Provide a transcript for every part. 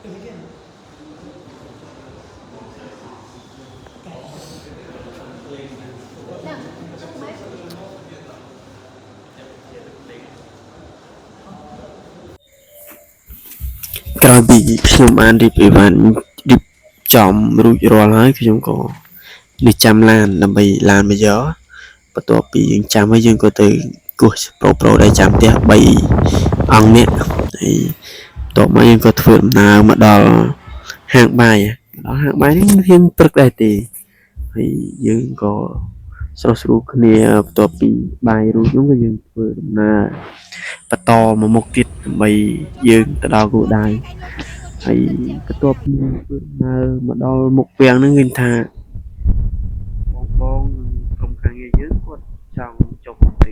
ក្រោយពីខ្ញុំបានរៀបអីវ៉ាន់រៀបចំរួចរាល់ហើយខ្ញុំក៏នៅចាំឡានដើម្បីឡានមកយកបន្ទាប់ពីយើងចាំហើយយើងក៏ទៅគោះប្រូប្រូដែលចាំផ្ទះ3អង្គនាក់ហើយបន្ទាប់មកយើងក៏ធ្វើដំណើរមកដល់ហាងបាយដល់ហាងបាយនេះរៀងព្រឹកដែរទេហើយយើងក៏ស្រុះស្រួលគ្នាបន្ទាប់ពីបាយរួចនោះក៏យើងធ្វើដំណើរបន្តមកមុខទៀតដើម្បីយើងទៅដល់គោលដៅហើយបន្ទាប់ពីធ្វើដំណើរមកដល់មុខវាំងហ្នឹងឃើញថាបងបងនិងក្រុមការងារយើងគាត់ចង់ចុះទៅ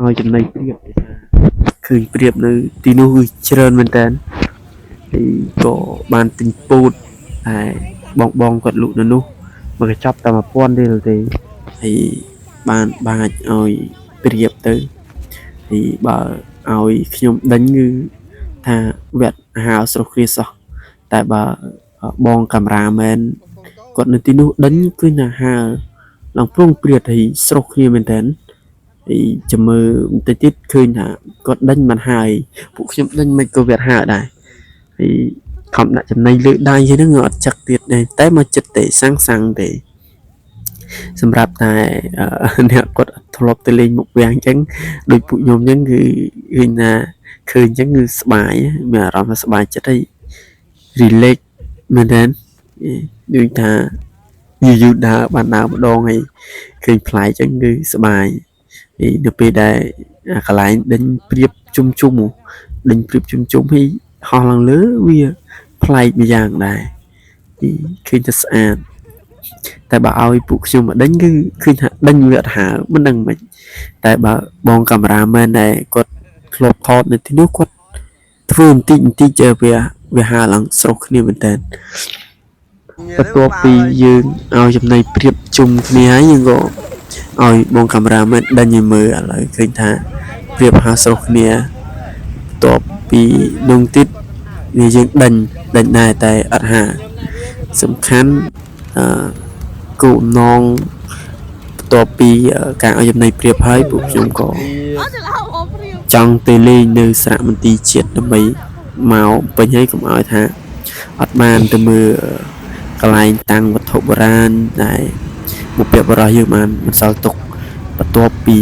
ឲ្យចំណីព្រាបដោយសារឃើញព្រាបនៅទីនោះគឺច្រើនមែនតើហើយក៏បានទិញពោតតែបងបងគាត់លក់នៅនោះមកកញ្ចប់តែ1000រៀលទេហើយបានបាចឲ្យព្រាបទៅហើយបើឲ្យខ្ញុំដេញគឺថាវត្តអាហារស្រុះគ្រាសោះតែបើបងកាមេរ៉ាមែនគាត់នៅទីនោះដេញគឺណាហាលឡើងព្រុងព្រាតហើយស្រុះគ្នាមែនតើហើយចាំមើលបន្តិចទៀតឃើញថាគាត់ដេញមិនហើយពួកខ្ញុំដេញមិនក៏វាហើដែរហើយខំដាក់ចំណៃលើដៃហ្នឹងអត់ចឹកទៀតដែរតែមកចិត្តទេសាំងសាំងទេសម្រាប់តែអ្នកគាត់ធ្លាប់ទៅលេងមុខវាំងអញ្ចឹងដូចពួកខ្ញុំអញ្ចឹងគឺឃើញថាឃើញអញ្ចឹងគឺស្បាយមានអារម្មណ៍ថាស្បាយចិត្តហើយ relax មែនតើដូចថាយូរយូរដើរបានដើរម្ដងហើយឃើញប្លែកអញ្ចឹងគឺស្បាយហើយនៅពេលដែលអាកន្លែងដេញព្រៀបជុំជុំដេញព្រៀបជុំជុំហើយហោះឡើងលើវាប្លែកម្យ៉ាងដែរពីឃើញតែស្អាតតែបើឲ្យពួកខ្ញុំមកដេញគឺឃើញថាដេញវាអត់ហើមិនដឹងមិនតែបើបងកាមេរ៉ាមែនដែលគាត់ធ្លាប់ថតនៅទីនោះគាត់ធ្វើបន្តិចបន្តិចវាវាហើឡើងស្រុះគ្នាមែនតើបន្ទាប់ពីយើងឲ្យចំណីព្រៀបជុំគ្នាហើយយើងក៏ឲ្យបងកាមេរ៉ាមែនដេញឲ្យមើលឥឡូវឃើញថាព្រៀបហើស្រុះគ្នាបន្ទាប់ពីនោះទៀតនេះយើងដេញដេញដែរតែអត់ហាសំខាន់អឺគោលបំណងបន្ទាប់ពីការឲ្យចំណីព្រៀបហើយពួកខ្ញុំក៏ចង់ទៅលេងនៅសារមន្ទីរជាតិដើម្បីមកពេញហើយកុំឲ្យថាអត់បានទៅមើលកន្លែងតាំងវត្ថុបុរាណដែលបុព្វបុរសយើងបានបន្សល់ទុកបន្ទាប់ពី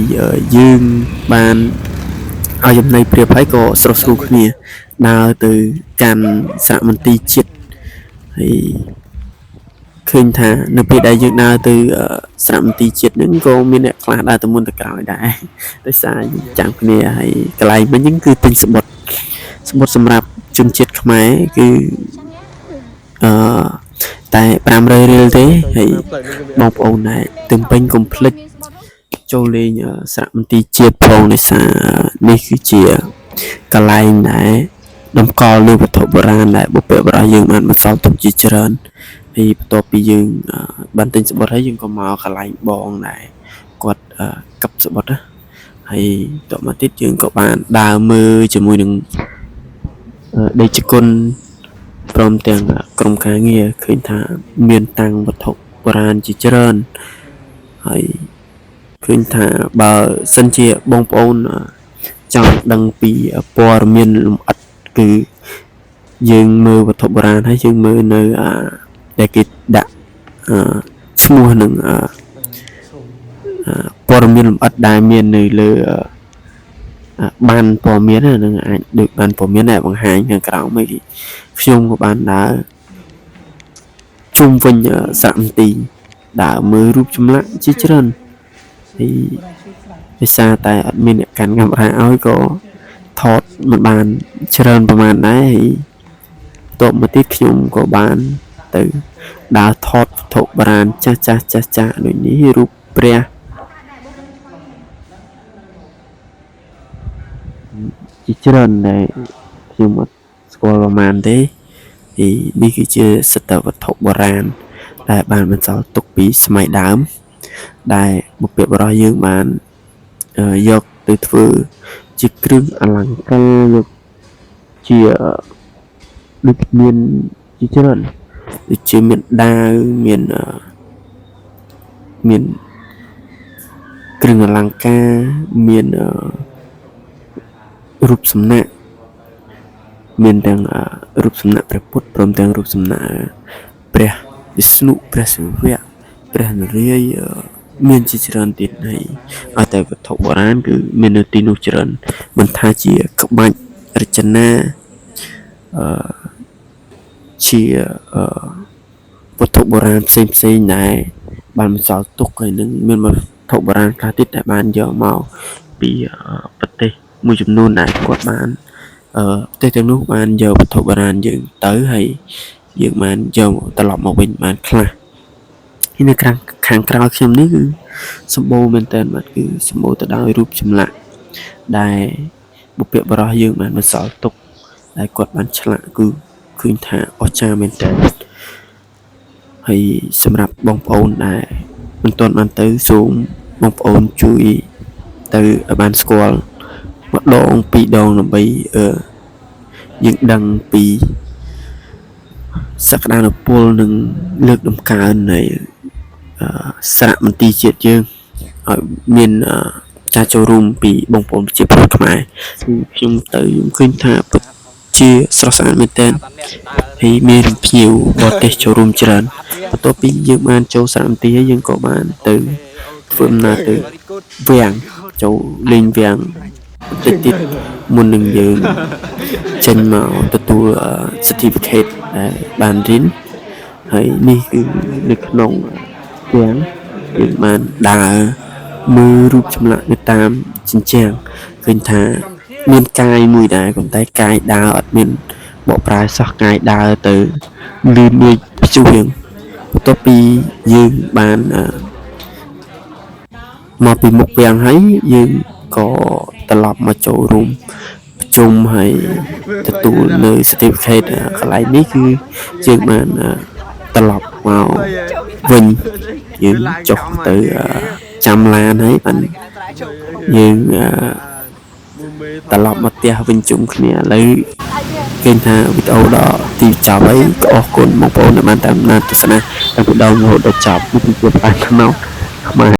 យើងបានឲ្យចំណីព្រៀបហើយក៏ស្រុះស្រួលគ្នាដើរទៅកាន់សារមន្ទីរជាតិហើយឃើញថានៅពេលដែលយើងដើរទៅសារមន្ទីរជាតិហ្នឹងក៏មានអ្នកខ្លះដើរទៅមុនទៅក្រោយដែរដោយសារយើងចាំគ្នាហើយកន្លែងវិញហ្នឹងគឺទិញសំបុត្រសំបុត្រសម្រាប់ជនជាតិខ្មែរគឺអឺតែ500រៀលទេហើយបងប្អូនដែរទំពេញកុំភ្លេចចូលលេងសារមន្ទីរជាតិផងដោយសារនេះគឺជាកន្លែងដែលតម្កល់នូវវត្ថុបុរាណដែលបុព្វបុរសយើងបានបន្សល់ទុកជាច្រើនហើយបន្ទាប់ពីយើងបានទិញសំបុត្រហើយយើងក៏មកកន្លែងបងដែរគាត់កឹបសំបុត្រណាហើយតមកទៀតយើងក៏បានដើរមើលជាមួយនឹងដេជគុណព្រមទាំងក្រុមការងារឃើញថាមានតាំងវត្ថុបុរាណជាច្រើនហើយឃើញថាបើសិនជាបងប្អូនចង់ដឹងពីព័ត៌មានលម្អិតគឺយើងមើលវត្ថុបុរាណហើយយើងមើលនៅអាដែលគេដាក់ឈ្មោះនឹងព័ត៌មានលម្អិតដែលមាននៅលើបានព័ត៌មានហ្នឹងអាចដូចបានព័ត៌មានដែលបង្ហាញខាងក្រោមអីខ្ញុំក៏បានដើរជុំវិញសារមន្ទីរដើរមើលរូបចម្លាក់ជាច្រើនហើយដោយសារតែអត់មានអ្នកកាន់កាមេរ៉ាឲ្យក៏ថតមិនបានច្រើនប្រហែលដែរហើយបន្ទាប់មកទៀតខ្ញុំក៏បានទៅដើរថតវត្ថុបុរាណចាស់ចាស់ចាស់ចាស់ដូចនេះរូបព្រះជាច្រើនដែលខ្ញុំអត់ស្គាល់ប្រហែលទេហើយនេះគឺជាសិទ្ធិវត្ថុបុរាណដែលបានបន្សល់ទុកពីសម័យដើមដែលបុព្វបុរសយើងបានយកទៅធ្វើជាគ្រឿងអលង្ការយកជា ដូចមានជាច្រើនដូចជាមានដាវមានអឺមានគ្រឿងអលង្ការមានអឺរូបសំណាកមានទាំងអឺរូបសំណាកព្រះពុទ្ធព្រមទាំងរូបសំណាកព្រះវិស្ណុព្រះសិវៈព្រះនរាយណ៍អឺមានជាច្រើនទៀតហើយឲ្យតែវត្ថុបុរាណគឺមាននៅទីនោះច្រើនមិនថាជាក្បាច់រចនាអឺជាអឺវត្ថុបុរាណផ្សេងផ្សេងៗដែលបានបន្សល់ទុកហើយនឹងមានវត្ថុបុរាណខ្លះទៀតដែលបានយកមកពីអឺប្រទេសមួយចំនួនដែលគាត់បានអឺប្រទេសទាំងនោះបានយកវត្ថុបុរាណយើងទៅហើយយើងបានយកត្រឡប់មកវិញបានខ្លះហើយនៅខាងខាងក្រោយខ្ញុំនេះគឺសម្បូរមែនតើបាទគឺសម្បូរទៅដោយរូបចម្លាក់ដែលបុព្វបុរសយើងបានបន្សល់ទុកដែលគាត់បានឆ្លាក់គឺឃើញថាអស្ចារ្យមែនតើហើយសម្រាប់បងប្អូនដែលមិនទាន់បានទៅសូមបងប្អូនជួយទៅឲ្យបានស្គាល់ម្ដងពីរដងដើម្បីអឺយើងដឹងពីសក្តានុពលនិងលើកតម្កើងនៃអឺសារមន្ទីរជាតិយើងឲ្យមានអឺការចូលរួមពីបងប្អូនប្រជាពលរដ្ឋខ្មែរគឺខ្ញុំទៅខ្ញុំឃើញថាពិតជាស្រស់ស្អាតមែនទែនហើយមានភ្ញៀវបរទេសចូលរួមច្រើនបន្ទាប់ពីយើងបានចូលសារមន្ទីរហើយយើងក៏បានទៅធ្វើដំណើរទៅវាំងចូលលេងវាំងបន្តិចទៀតមុននឹងយើងចេញមកទទួល certificate ដែលបានរៀនហើយនេះគឺនៅក្នុងវាំងយើងបានដើរមើលរូបចម្លាក់នៅតាមជញ្ជាំងឃើញថាមានកាយមួយដែរប៉ុន្តែកាយដើរអត់មានបកប្រែសោះកាយដើរទៅលឿនដូចព្យុះយ៉ាងបន្ទាប់ពីយើងបានអឺមកពីមុខវាំងហើយយើងក៏ត្រឡប់មកចូលរួមប្រជុំហើយទទួលនៅ certificate កន្លែងនេះគឺយើងបានត្រឡប់មកវិញយើងចុះទៅចាំឡានហើយបានយើងត្រឡប់មកផ្ទះវិញជុំគ្នាឥឡូវគេថាវីដេអូដល់ទីចប់ហើយក៏អរគុណបងប្អូនដែលបានតាមដានទស្សនាតាំងពីដើមរហូតដល់ចប់នេះគឺជាផ្លែខ្នោតខ្មែរ។